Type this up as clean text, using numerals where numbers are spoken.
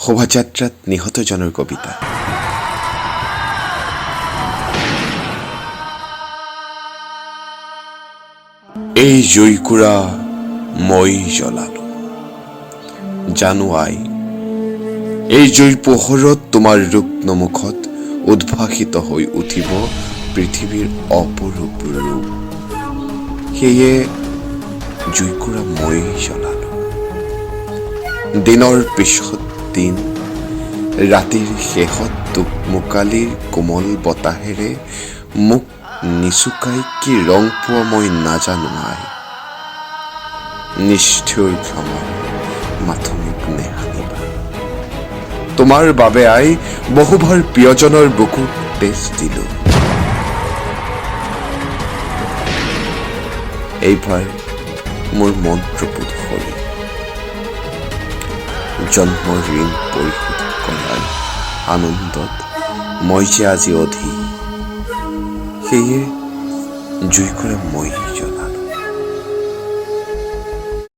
শোভাযাত্ৰাত নিহতজনৰ কবিতা। এই জুইকুৰা মই জ্বলালো জানো আই, এই জুইৰ পোহৰত তোমাৰ ৰুগ্ন মুখত উদ্ভাসিত হৈ উঠিব পৃথিৱীৰ অপৰূপ ৰূপ। সেয়ে জুইকুৰা মই জ্বলালো। দিনৰ পিছত দিন, ৰাতিৰ শেষত দোকমোকালিৰ কোমল বতাহেৰে মোক নিচুকাই কি ৰং পোৱা মই নাজানো আই। নিষ্ঠুৰ ভ্ৰমৰ মাথো মোক নেহানিবা। তোমাৰ বাবে আই বহুবাৰ প্ৰিয়জনৰ বুকুত তেজ দিলো। এইবাৰ মোৰ মন্ত্ৰবোধ সৰি জন্মৰ ঋণ পৰিশোধ কৰাৰ আনন্দত মই যে আজি অধীৰ, সেয়ে জুইকুৰা মই জ্বলালো।